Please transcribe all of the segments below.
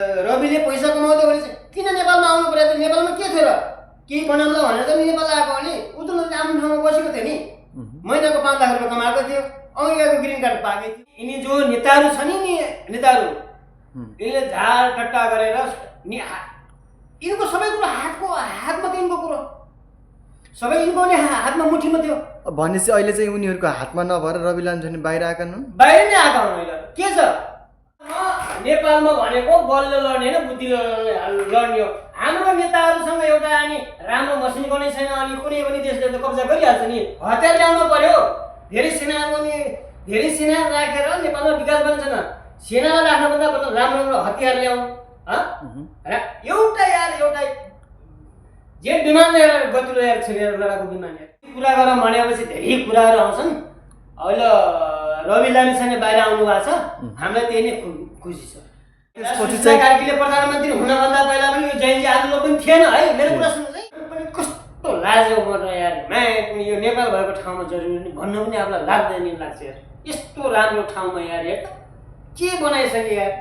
रविले पैसा कमाउँदै भने किन नेपालमा आउनु पर्यो त? नेपालमा के थियो र? केही बनाउँला भनेर त नेपाल आएको हो नि। उ त आफ्नो ठाउँमा बसेको थियो नि। महिनाको 5 लाख रुपियाँ कमाएको थियो। अमेरिकाको ग्रिन कार्ड पाएकै थियो। यिनी जो नेताहरू छन् नि नेताहरू यिनले झार टट्टा गरेर यिनको सबै कुरो हातमा थियो। यिनको कुरो सबै यिनको नि हातमा मुठीमा थियो। भनेपछि अहिले चाहिँ उनीहरूको हातमा नभएर रवि लामिछाने बाहिर आएका हुन्। बाहिर नै आएका हुन्। अहिले के छ नेपालमा भनेको बलले लड्ने होइन बुद्धिले लड्ने हो। हाम्रो नेताहरूसँग एउटा अनि राम्रो मसिन गर्ने छैन। अनि कुनै पनि देशले त कब्जा गरिहाल्छ नि। हतियार ल्याउनु पर्यो। धेरै सेना राखेर नेपालमा विकास बन्छ न। सेनालाई राख्नुभन्दा राम्रो हतियार ल्याउँ। एउटा जे विमान लिएर गतिलो ल्याएर छिरेर लडाकु विमान कुरा गरौँ भनेपछि धेरै कुराहरू आउँछन्। अहिले रवि लामिछाने बाहिर आउनु भएको छ। हामीलाई त्यही नै खुसी छ। सुशीला कार्कीले प्रधानमन्त्री हुनभन्दा पहिला पनि यो जयन्ती आन्दोलन पनि थिएन है। मेरो कुरा सुन्नुहोस् है। पनि कस्तो लाजो म यार यो नेपाल भएको ठाउँमा जरुरी भन्न पनि आफूलाई लाग्दैन नि लाग्छ यार। यस्तो राम्रो ठाउँमा यार के बनाइसके यार।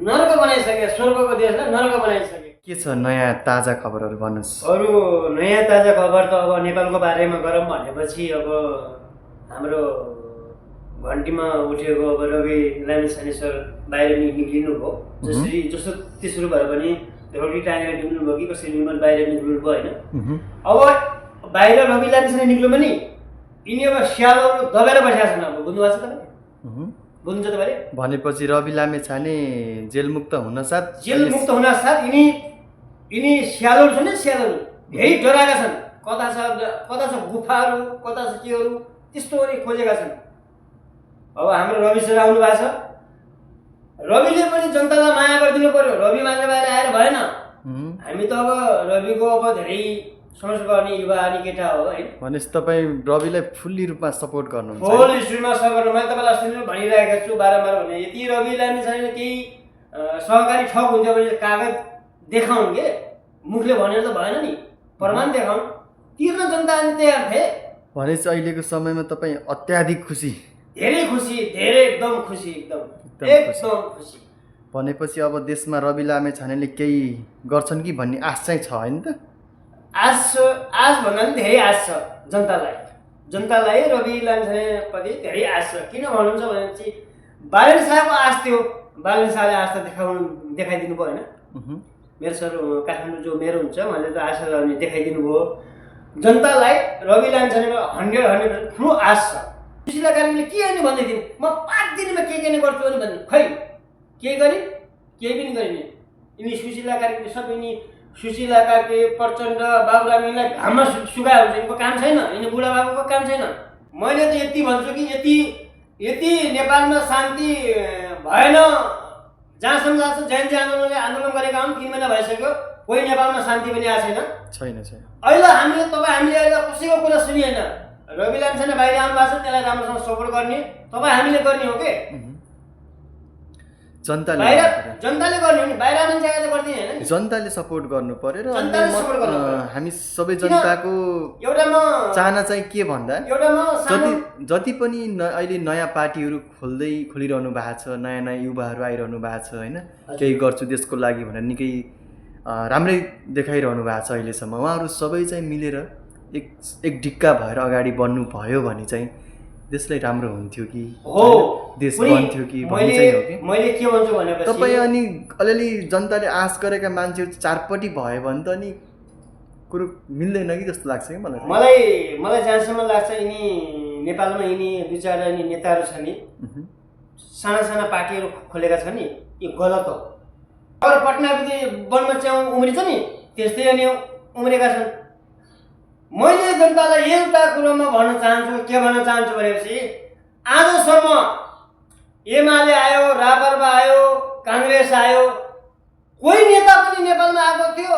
नर्क बनाइसके। स्वर्गको देशलाई नर्क बनाइसके। के छ नयाँ ताजा खबरहरू भन्नुहोस्। अरू नयाँ ताजा खबर त अब नेपालको बारेमा गरौँ भनेपछि अब हाम्रो घन्टीमा उठेको अब रवि लामिछाने सर बाहिर निक्लिनु भयो। जस्तो तेस्रो भयो भने रोटी टाँगेर निक्लिनु भयो कि कसरी बाहिर निक्लिनु भयो होइन। अब बाहिर रवि लामिछाने निक्ल्यो भने यिनी अब स्यालहरू दबाएर बसेका छन्। अब बुझ्नु भएको छ तपाईँले? बुझ्नुहुन्छ तपाईँले? भनेपछि रवि लामिछाने जेलमुक्त हुनसाथ यिनी स्यालहरू छन् नि स्यालहरू धेरै डराएका छन्। कता छ गुफाहरू कता छ केहरू त्यस्तो खोजेका छन्। अब हाम्रो रवि सर आउनु भएको छ। रविले पनि जनतालाई माया गरिदिनु पर्यो। रवि मात्र बाहिर आएर भएन। हामी त अब रविको अब धेरै समस्या गर्ने युवा अनि केटा हो होइन। भनेपछि तपाईँ रविलाई फुल्ली रूपमा सपोर्ट गर्नुहुन्छ? फुल स्ट्रिममा सपोर्ट। मैले तपाईँलाई अस्ति नै भनिरहेको छु बारम्बार भने यति रवि लामिछाने केही सहकारी ठग हुन्थ्यो भने कागज देखाउन् के। मुखले भनेर त भएन नि। प्रमाण देखाउन्। तिर्न जनता अनि तयार थिए। भनेपछि अहिलेको समयमा तपाईँ अत्याधिक खुसी? धेरै खुसी। धेरै एकदम खुसी। एकदम खुसी। भनेपछि अब देशमा रवि लामिछानेले केही गर्छन् कि भन्ने आश चाहिँ छ होइन त? आश भन्दा पनि धेरै आश छ जनतालाई रवि लामिछानेप्रति धेरै आश छ। किन भन्नुहुन्छ भनेपछि बालन शाहको आश थियो। बालन शाहले आश त देखाइदिनु भयो होइन। मेरो सर काठमाडौँ जो मेरो हुन्छ उहाँले त आश देखाइदिनु भयो जनतालाई। रवि लामिछानेको 100% ठुलो आश छ। सुशीला कार्कीले के गर्ने भन्दै थिइन् म 5 दिनमा के गर्छु भने भन्नु खै के गरे केही पनि गरिने। यिनी सुशीला कार्की सबै यिनी सुशीला कार्की प्रचण्ड बाबुरामीलाई घाममा सुकायो हुन्छ। यिनको काम छैन। यिनी बुढाबाबुको काम छैन। मैले त यति भन्छु कि यति नेपालमा शान्ति भएन। जहाँसम्म लाग्छ जयन्ती आन्दोलन गरेका हुन् 3 महिना भइसक्यो। कोही नेपालमा शान्ति पनि आएको छैन। अहिले हामीले अहिले कसैको कुरा सुनिएन। रवि लामिछाने बाहिर आउनु भएको छ। त्यसलाई राम्रोसँग सपोर्ट गर्ने हामीले गर्ने हो के। जनताले गर्ने हो नि। बाहिर मान्छे आएर गर्दैन होइन। जनताले सपोर्ट गर्नु पर्यो। र हामी सबै जनताको चाहना चाहिँ के भन्दा जति पनि अहिले नयाँ पार्टीहरू खोलिरहनु भएको छ। नयाँ युवाहरू आइरहनु भएको छ होइन। केही गर्छु देशको लागि भनेर निकै राम्रै देखाइरहनु भएको छ अहिलेसम्म। उहाँहरू सबै चाहिँ मिलेर एक ढिक्का भएर अगाडि बढ्नु भयो भने चाहिँ देशलाई राम्रो हुन्थ्यो कि देश बन्थ्यो कि भन्ने चाहिँ हो कि। मैले के भन्छु भनेपछि तपाईँ अनि अलिअलि जनताले आश गरेका मान्छेहरू चारपट्टि भयो भने त अनि कुरो मिल्दैन कि जस्तो लाग्छ कि मलाई जहाँसम्म लाग्छ यिनी नेपालमा यिनी दुईचारवटा यिनी नेताहरू छन् नि साना पार्टीहरू खोलेका छन् नि यो गलत हो। अगर पटनादेखि वनमा च्याउ उम्रिन्छ नि त्यस्तै अनि उम्रेका छन्। मैले जनतालाई एउटा कुरोमा भन्न चाहन्छु भनेपछि आजसम्म एमाले आयो, राप्रपा आयो, काङ्ग्रेस आयो, कोही नेता पनि नेपालमा आएको थियो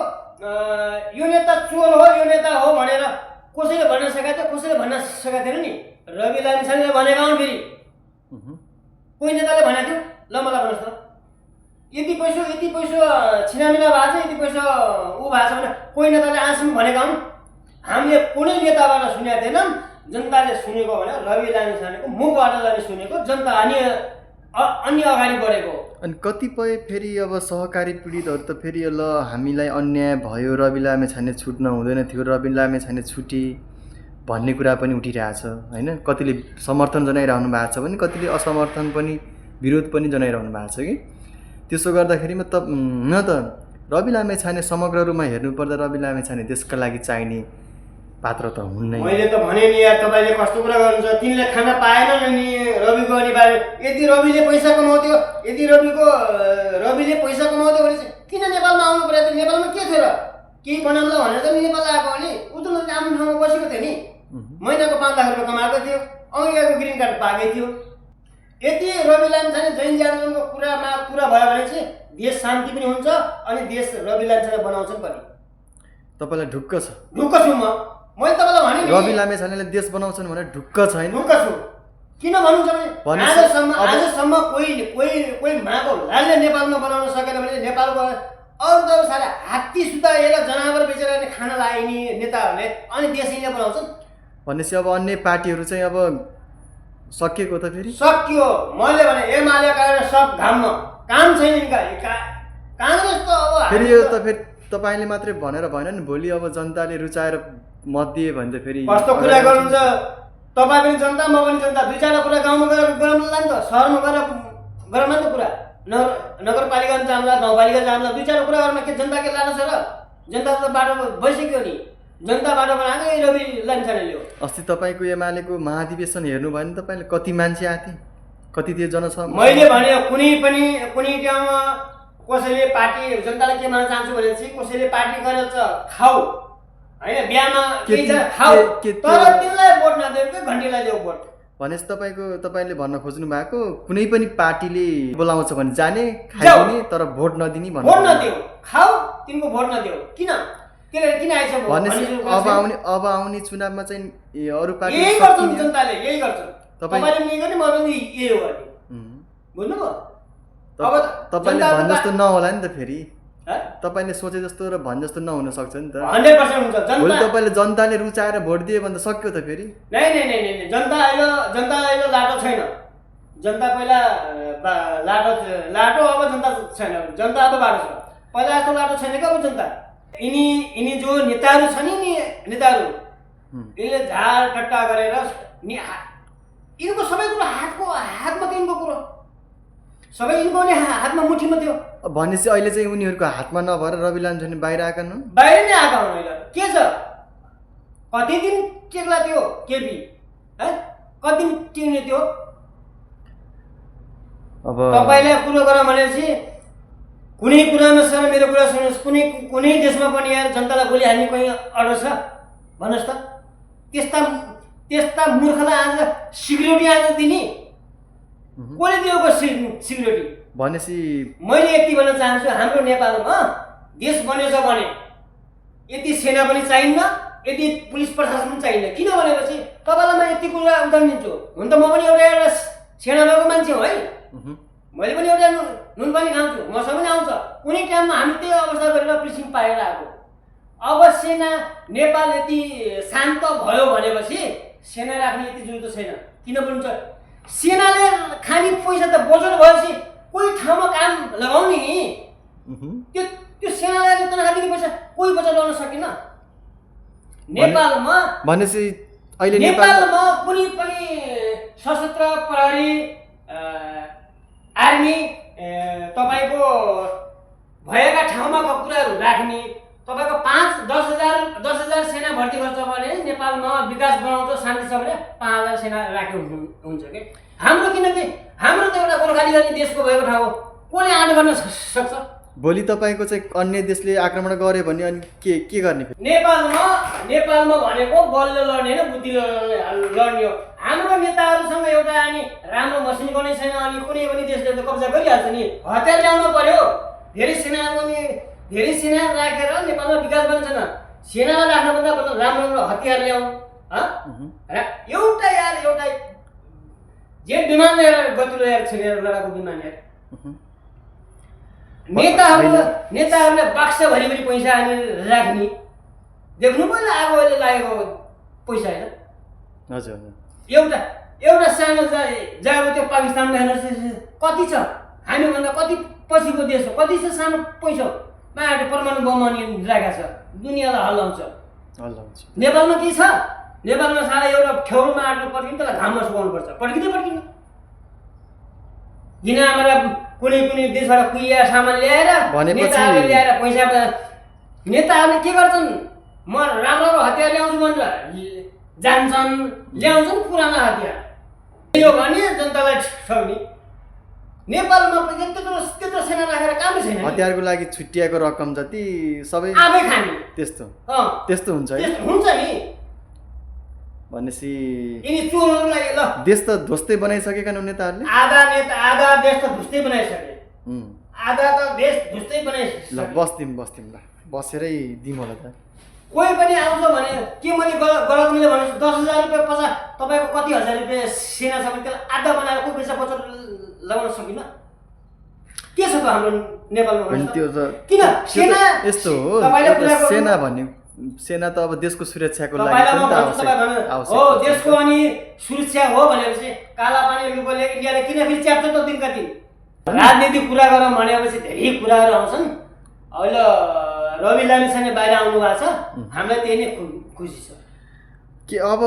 यो नेता चोर हो यो नेता हो भनेर कसैले भन्न सकेको थियो? कसैले भन्न सकेको थिएन नि। रवि लामिछानेले भनेका हुन्। फेरि कोही नेताले भनेको थियो? ल मलाई भन्नुहोस् त। यति पैसा छिनामिना भएको छ, यति पैसा ऊ भएको छ भने कोही नेताले आजसम्म भनेका हुन्? हामीले कुनै नेताबाट सुनेका थिएनौँ। जनताले सुनेको भने रवि लामिछानेको मुखबाट सुनेको। जनता अनि अगाडि बढेको। अनि कतिपय फेरि अब सहकारी पीडितहरू त फेरि ल हामीलाई अन्याय भयो, रवि लामेछाने छुट्न हुँदैन थियो, रवि लामेछाने छुटे भन्ने कुरा पनि उठिरहेछ होइन। कतिले समर्थन जनाइरहनु भएको छ भने कतिले असमर्थन पनि विरोध पनि जनाइरहनु भएको छ कि। त्यसो गर्दाखेरिमा न त रवि लामेछाने समग्र रूपमा हेर्नुपर्दा रवि लामेछाने देशका लागि चाहिने पात्र त हुन्नै। मैले त भने नि यार, तपाईँले कस्तो कुरा गर्नुहुन्छ, तिनले खाना पाएन नि रविको अनिवार्य। यदि रविले पैसा कमाउँथ्यो, यदि रविले पैसा कमाउँथ्यो भने चाहिँ किन नेपालमा आउनु पर्यो त? नेपालमा के थियो र? केही बनाउँला भनेर त नेपाल आएको हो नि। उता आफ्नो ठाउँमा बसेको थियो नि, महिनाको 5 लाख रुपियाँ कमाएको थियो, अमेरिकाको ग्रिन कार्ड पाएकै थियो। यदि रवि लामिछाने जयन्ती आन्दोलनको कुरा भयो भने चाहिँ देश शान्ति पनि हुन्छ अनि देश रवि लामिछाने बनाउँछन् पनि। तपाईँलाई ढुक्क छ? ढुक्क छु मैले तपाईँलाई भने नि, रवि लामेछानेले देश बनाउँछन् भने ढुक्क छैन? ढुक्क छु। किन भन्नुहुन्छ भने आजसम्म कोही माको लालले नेपालमा बनाउन सकेन भने नेपालको अरू त सारा हात्ती सुताएर जनावर बेचेर खाना लाए नि नेताहरूले, अनि देश यिनले बनाउँछन् भनेपछि अब अन्य पार्टीहरू चाहिँ अब सकिएको त फेरि सकियो। मैले भने एमाले काङ्ग्रेस सब घाममा काम छैन यिनका। काङ्ग्रेस त अब फेरि यो त फेरि तपाईँले मात्रै भनेर भएन नि, भोलि अब जनताले रुचाएर मत दिए भने त फेरि कस्तो कुरा गर्नुहुन्छ तपाईँ पनि जनता म पनि जनता। दुई चारवटा कुरा गाउँमा गएर गरौँला नि त, सहरमा गएर गरौँला नि त कुरा। नगरपालिका जाउँला, गाउँपालिका जाउँला, दुई चारवटा कुरा गर्न के जनता के लानु छ र? जनता त बाटो भइसक्यो नि, जनता बाटो बनाएको यही रवि लामिछानेले हो। अस्ति तपाईँको एमालेको महाधिवेशन हेर्नु भयो नि तपाईँले, कति मान्छे आथे, कति थियो जनसभा? मैले भने कुनै ठाउँमा कसैले पार्टी जनतालाई के भन्न चाहन्छु भनेपछि कसैले पार्टी गरेर खाऊ होइन, बिहामा केही छ खाऊ, तर तिनलाई भोट नदेऊ कि घन्टीलाई देऊ भोट। भनेपछि तपाईँले भन्न खोज्नु भएको कुनै पनि पार्टीले बोलाउँछ भने जाने खाइदिने तर भोट नदिने भन्नु। भोट नदेऊ, खाऊ, तिनको भोट नदेऊ। किन आइछ भनेपछि अब आउने चुनावमा चाहिँ अरू पार्टी यही गर्छन्, जनताले यही गर्छन्। तपाईँले नि गर्ने म पनि यही हो गर्ने, बुझ्नुभयो? अब तपाईँले भन् जस्तो नहोला नि त फेरि, तपाईँले सोचे जस्तो र भन् जस्तो नहुन सक्छ नि त। 100% हुन्छ। भोलि तपाईँले जनताले रुचाएर भोट दियो भने त सक्यो त फेरि। नै जनता अहिले लाटो छैन। जनता पहिला लाटो, अब जनता छैन, जनता अब बाटो छ। पहिला जस्तो लाटो छैन क्या अब जनता। यिनी जो नेताहरू छन् नि, नेताहरू यिनले झार टट्टा गरेर यिनको सबै कुरो हातमा थियो, यिनको कुरो सबै यिनको नि हातमा मुठीमा थियो। भनेपछि अहिले चाहिँ उनीहरूको हातमा नभएर रवि लामिछाने बाहिर आएका हुन्? बाहिर नै आएका हुन्। अहिले के छ, कति दिन टेक्ला थियो केपी, कति दिन टेक्ने थियो? अब तपाईँलाई कुरो गरौँ भनेपछि कुनै कुरामा सर मेरो कुरा सुन्नुहोस्, कुनै देशमा पनि यार जनतालाई गोली हाल्ने कोही अर्डर छ भन्नुहोस् त? त्यस्ता मूर्खलाई आज सिक्युरिटी आज दिने कसले दिएको सिक्युरिटी? भनेपछि मैले यति भन्न चाहन्छु, हाम्रो नेपालमा देश बनेछ भने यति सेना पनि चाहिन्न, यति पुलिस प्रशासन पनि चाहिन्न। किन भनेपछि तपाईँलाई म यति कुरा उदाहरण दिन्छु। हुन त म पनि एउटा सेना भएको मान्छे हो है, मैले पनि एउटा नुन पानी खान्छु, मसँग पनि आउँछ। कुनै टाइममा हामी त्यही अवस्था गरेर पिसिङ पाएर आएको। अब सेना नेपाल यति शान्त भयो भनेपछि सेना राख्ने यति जरुरत छैन। किन भन्नुहुन्छ, सेनाले खाने पैसा त बजेट भएपछि कोही ठाउँमा काम लगाउने नि, त्यो सेनाले तनखा दिने पैसा कोही बजेट लगाउन सकिन। नेपालमा भनेपछि अहिले नेपालमा कुनै पनि सशस्त्र प्रहरी आर्मी तपाईँको भएका ठाउँमा कुराहरू राख्ने, तपाईँको 5-10 हजार सेना भर्ती गर्छ भने नेपालमा विकास बनाउँछ, शान्ति छ भने 5,000 सेना राख्यो हुन्छ कि। हाम्रो किनकि हाम्रो त एउटा गोर्खाली गर्ने देशको भएको ठाउँ हो, कसले आँट गर्न सक्छ? भोलि तपाईँको चाहिँ अन्य देशले आक्रमण गर्यो भने अनि के गर्ने? नेपालमा भनेको बलले लड्ने होइन, बुद्धिले लड्ने हो। हाम्रो नेताहरूसँग एउटा अनि राम्रो मसिन गर्ने छैन, अनि कुनै पनि देशले त कब्जा गरिहाल्छ नि। हतियार ल्याउनु पर्यो, धेरै सेना राखेर नेपालमा विकास बन्छ न। सेनालाई राख्नुभन्दा राम्रो हतियार ल्याउनु। एउटा जे विमान ल्याएर गतिलो ल्याएर छिनेर लडाएको विमान ल्याएर नेताहरूले बाक्सभरि पैसा हालेर राख्ने देख्नु पहिला आगो अहिले लागेको पैसा होइन। हजुर, एउटा सानो जग्गा त्यो पाकिस्तानमा हेर्नुहोस् कति छ हामीभन्दा कति पछिको देश हो कति छ सानो पैसा माटो परमाणु बम राखेको छ दुनियाँलाई हल्लाउँछ नेपालमा के छ नेपालमा सारा एउटा ठेउरोमा आट्नु पर्छ त्यसलाई घाममा सुकाउनुपर्छ पड्किँदैन किन हाम्रा कुनै देशबाट कुहिया सामान ल्याएर नेताहरूले ल्याएर पैसा नेताहरूले के गर्छन् म राम्रो हतियार ल्याउँछु भनेर जान्छन् ल्याउँछन् पुरानो हतियार यो भने जनतालाई ठग्ने नेपालमा त्यत्रो सेना राखेर काम छैन हतियारको लागि छुट्याएको रकम जति सबै आफै खाने त्यस्तो हुन्छ है हुन्छ नि भनेपछि यिनी चोरहरूलाई ल देश त ध्वस्तै बनाइसकेका नेताहरूले आधा देश त ध्वस्तै बनाइसके आधा त देश ध्वस्तै बनाइसके ल बस्दिम ल बसेरै दिउँ होला त कोही पनि आउँछ भने के मैले गलत मैले भनेको 10,000 रुपियाँ 50 तपाईँको कति हजार रुपियाँ सेना छ भने त्यसलाई आधा बनाएर कोही पैसा बचत लगाउन सकिन के छ त हाम्रो नेपालमा किन सेना यस्तो हो सेना भन्ने सेना त अब देशको सुरक्षाको लागि पनि त आवश्यक हो देशको अनि सुरक्षा हो भनेपछि काला पानी लुकोले इन्डियाले किन फेरि च्याप्छ त दिनका दिन राजनीतिक कुरा गरौँ भनेपछि धेरै कुराहरू आउँछन् अहिले रवि लामिछाने बाहिर आउनु भएको छ हामीलाई त्यही नै खुसी छ कि अब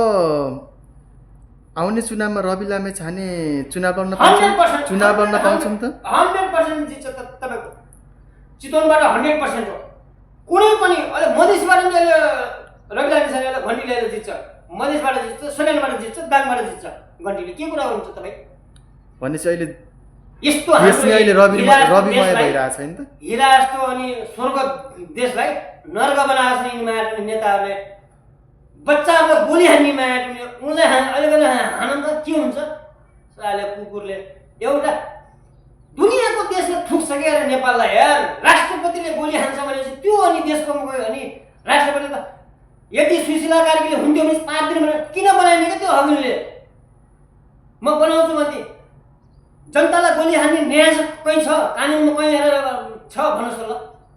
आउने चुनावमा रवि लामिछाने चुनाव लड्न पाउँछौँ त 100% जित्छ त तपाईँको चितवनबाट 100% हो कुनै पनि अहिले मधेसबाट पनि रवि लामिछानेलाई घन्टी ल्याएर जित्छ मधेसबाट जित्छ सोनालबाट जित्छ दाङबाट जित्छ घन्टीले के कुरा गर्नुहुन्छ तपाईँ भनेपछि अहिले यस्तो अहिले रविमय भइरहेछ नि त हिरा जस्तो अनि स्वर्ग देशलाई नर्क बनाएको छ यिनी माया नेताहरूले बच्चाहरूलाई गोली हान्ने माया उनलाई अहिले हान त के हुन्छ साले कुकुरले एउटा दुनियाँको देशले ठुक्छ क्या नेपाललाई यार राष्ट्रपतिले गोली हान्छ भनेपछि त्यो अनि देशको गयो अनि राष्ट्रपति त यदि सुशीला कार्कीले हुन्थ्यो भने 5 दिन भने किन बनाइने क्या त्यो हगिलले म बनाउँछु भन्थे जनतालाई गोली हान्ने न्याय कहीँ छ कानुनमा कहीँ छ भन्नुहोस् न ल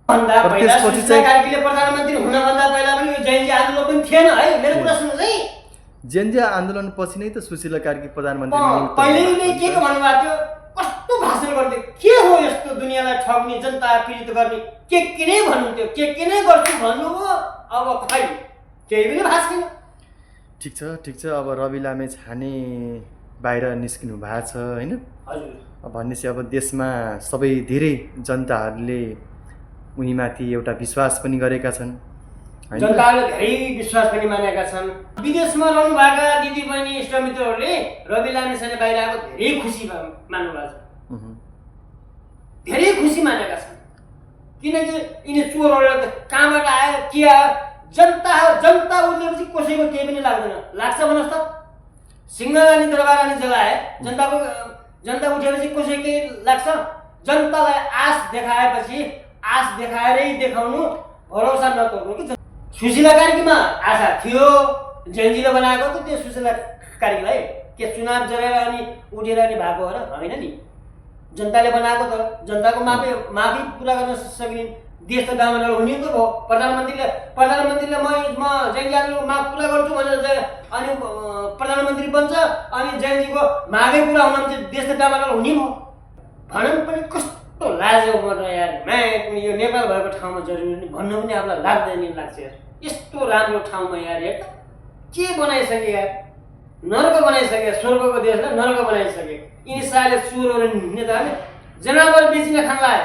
भन्दा पहिला सुशीला कार्कीले प्रधानमन्त्री हुनभन्दा पहिला पनि यो जयन्ती आन्दोलन पनि थिएन है मेरो कुरा सुन्नुहोस् है जयन्ती आन्दोलन पछि नै त सुशीला कार्की प्रधानमन्त्री पहिले नै के भन्नुभएको थियो कस्तो भाषण गर्दै के हो यस्तो दुनियाँलाई ठग्ने जनता पीडित गर्ने के नै भन्नुहुन्थ्यो के नै गर्छु भन्नुभयो अब खै केही पनि भएको छैन ठिक छ अब रवि लामिछाने बाहिर निस्किनु भएको छ होइन हजुर भनेपछि अब देशमा सबै धेरै जनताहरूले उनीमाथि एउटा विश्वास पनि गरेका छन् जनताले धेरै विश्वास पनि मानेका छन् विदेशमा रहनु भएका दिदीबहिनी इष्टमित्रहरूले रवि लामिछाने बाहिर आएको धेरै खुसी मान्नु भएको छ धेरै खुसी मानेका छन् किनकि यिनी चोरहरू कहाँबाट आयो के आयो जनता उठेपछि कसैको केही पनि लाग्दैन लाग्छ भन्नुहोस् त सिंहरानी दरबारानी जलाए जनता उठेपछि कसै केही लाग्छ जनतालाई आश देखाएपछि आश देखाएरै देखाउनु भरोसा नतोड्नु कि सुशीला कार्कीमा आशा थियो जयन्तीले बनाएको त त्यो सुशीला कार्कीलाई के चुनाव जरेर अनि उठेर अनि भएको हो र होइन नि जनताले बनाएको त जनताको माफी पुरा गर्न सकिने देश त गाउँमा हुने त भयो प्रधानमन्त्रीले म जयन्ती आन्दोलनको माग पुरा गर्छु भनेर अनि प्रधानमन्त्री बन्छ अनि जयन्तीको मागै पुरा हुन देश त गाउँमा हुने भयो भनौँ पनि कस्तो लाग्यो म यार यो नेपाल भएको ठाउँमा जरुरी भन्नु पनि आफूलाई लाग्दैन लाग्छ यार यस्तो राम्रो ठाउँमा यार हेर के बनाइसके यार नर्क बनाइसके स्वर्गको देशलाई नर्क बनाइसके यिनी साले चोरहरू नेताहरूले जनावर बेचिन खान लाए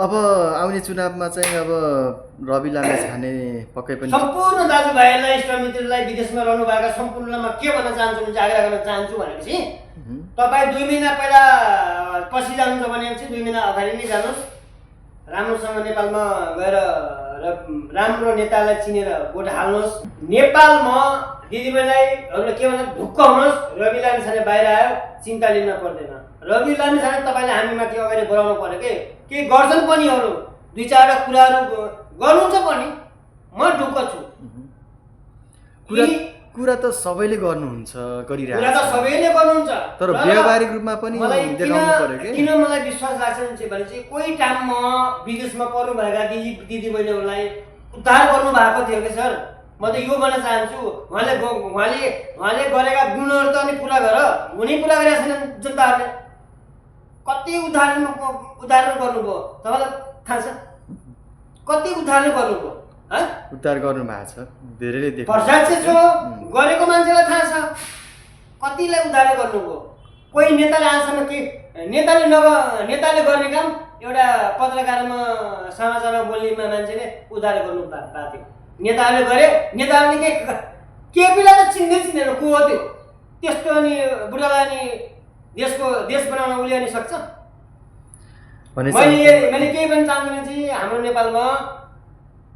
अब आउने चुनावमा चाहिँ अब रवि लामिछाने पक्कै पनि सम्पूर्ण दाजुभाइहरूलाई इष्टमित्रलाई विदेशमा रहनु भएका सम्पूर्णमा के भन्न चाहन्छु भने आग्रह गर्न चाहन्छु भनेपछि तपाईँ 2 महिना पहिला पछि जानुहुन्छ भनेपछि 2 महिना अगाडि नै जानुहोस् राम्रोसँग नेपालमा गएर राम्रो नेतालाई चिनेर भोट हाल्नुहोस् नेपालमा दिदीबहिनीलाई के भन्छ ढुक्क हुनुहोस् रवि लामिछाने बाहिर आयो चिन्ता लिन पर्दैन रवि लामिछाने तपाईँले हामीमाथि अगाडि बढाउनु पर्यो के गर्छन् पनि अरू 2-4 कुराहरू गर्नुहुन्छ पनि म ढुक्क छु कुरा त सबैले गर्नुहुन्छ गरिरहेको कुरा त सबैले गर्नुहुन्छ तर व्यावहारिक रूपमा पनि देखाउनु पर्यो के किन मलाई विश्वास लाग्छ भने चाहिँ कोही टाइममा विदेशमा पर्नु भएका दिदीबहिनीहरूलाई उद्धार गर्नु भएको थियो कि सर म त यो भन्न चाहन्छु उहाँले गरेका गुणहरू त अनि पुरा हुनै पुरा गरेका छैनन् जनताहरूले। कति उदाहरण गर्नुभयो तपाईँलाई थाहा छ? कति उदाहरण गर्नुभयो? उद्धार गर्नु भएको छ, धेरैले देख्नु प्रत्यक्ष जो गरेको मान्छेलाई थाहा छ कतिलाई उद्धार गर्नुभयो। कोही नेताले आजसम्म के नेताले गर्ने काम एउटा पत्रकारमा समाचारमा बोल्ने मान्छेले उद्धार गर्नु भएको थियो। नेताहरूले गरे, नेताहरूले केपीलाई त चिन्दैन को हो त्यो। त्यस्तो अनि बुढालाई अनि देश बनाउन उसले अनि सक्छ? मैले केही पनि चाहन्छु चाहिँ हाम्रो नेपालमा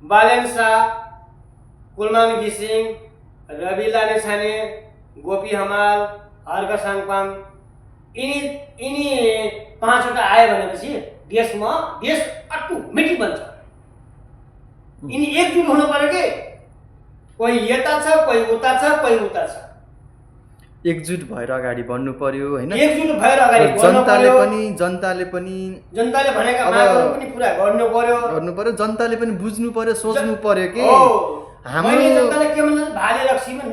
बालेन शाह, कुलमान घिसिङ, रवि लामिछाने, गोपी हमाल, हर्क साङपाङ यिनी 5वटा आयो भनेपछि देश अटोमेटिक बन्छ। यिनी एकजुट हुनु पर्यो कि कोही यता छ, कोही उता छ, कोही उता छ। एकजुट भएर अगाडि बढ्नु पर्यो हैन? एकजुट भएर अगाडि बढ्नु पर्यो। जनताले पनि भनेका मागहरू पनि पुरा गर्नु पर्यो। जनताले पनि बुझ्नु पर्यो, सोच्नु पर्यो कि हामीले जनताले के भन्छ भाले रक्सीमा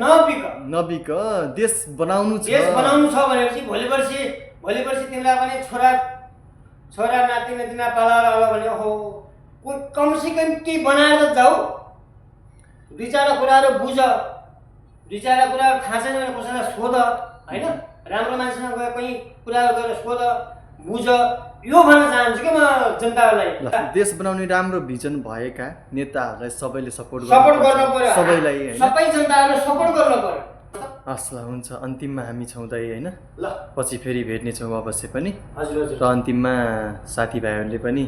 नबिक देश बनाउनु छ भनेपछि भोलि पर्सि तिमीलाई पनि छोरा नातिना पालाएर होला भने हो कमसे कम केही बनाएर त जाऊ। दुई चारवटा कुराहरू बुझ, दुई चारवटा कुराहरू थाहा छैन भने कसैलाई सोध होइन? राम्रो मान्छेसँग गएर कहीँ कुराहरू गरेर सोध बुझ, यो भन्न चाहन्छु कि म जनतालाई। देश बनाउने राम्रो भिजन भएका नेताहरूलाई सबैले सपोर्ट गर्नु पर्यो, सबैलाई सबै जनताहरूले सपोर्ट गर्नु पर्यो। हस् ल, हुन्छ। अन्तिममा हामी छौँ होइन, ल पछि फेरि भेट्नेछौँ अवश्य पनि। हजुर। र अन्तिममा साथीभाइहरूले पनि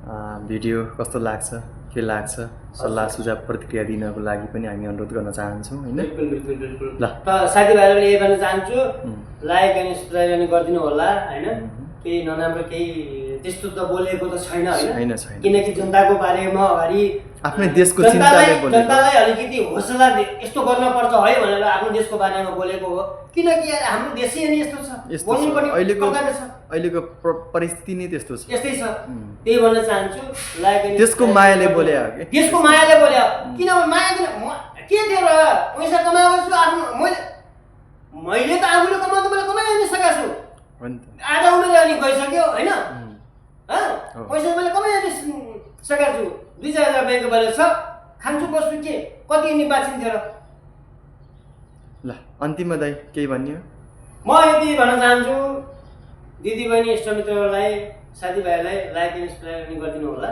भिडियो कस्तो लाग्छ, के लाग्छ, सल्लाह सुझाव प्रतिक्रिया दिनको लागि पनि हामी अनुरोध गर्न चाहन्छौँ होइन। बिल्कुल। ल साथीभाइहरूले यही भन्न चाहन्छु, लाइक अनि सब्सक्राइब गरिदिनु होला होइन। केही नराम्रो केही त्यस्तो त बोलेको त छैन होइन, किनकि जनताको बारेमा अगाडि आफ्नै देशको चिन्ताले बोलेको, जनतालाई अलिकति हौसला यस्तो गर्नुपर्छ है भनेर आफ्नो देशको बारेमा बोलेको हो। किनकि यार हाम्रो देशै अनि यस्तो छ, अहिलेको परिस्थिति नै त्यस्तो छ, यस्तै छ। त्यही भन्न चाहन्छु, लाइक अनि देशको मायाले बोले हो कि देशको मायाले बोले हो। किनभने माया के थियो र पैसा कमाएको छु आफ्नो मैले त आफूले कमाउँदा मैले कमाइ नै सकेको छु। आधा उमेर अनि गइसक्यो होइन, पैसा मैले कमाइ नै सकेको छु। 2-4 हजार ब्याङ्कको ब्यालेन्स छ, खान्छु बस्छु के कति नि बाँचिन्थ्यो र। ल अन्तिममा दाइ केही भन्ने? म यति भन्न चाहन्छु, दिदीबहिनी इष्टमित्रहरूलाई साथीभाइहरूलाई लाइक एन्ड सब्सक्राइब गरिदिनु होला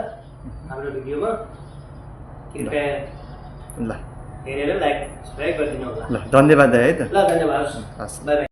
हाम्रो भिडियोमा। कृपया ल हेरेर लाइक सब्सक्राइब गरिदिनु होला। ल धन्यवाद दाइ है त। ल धन्यवाद, बाई बाई।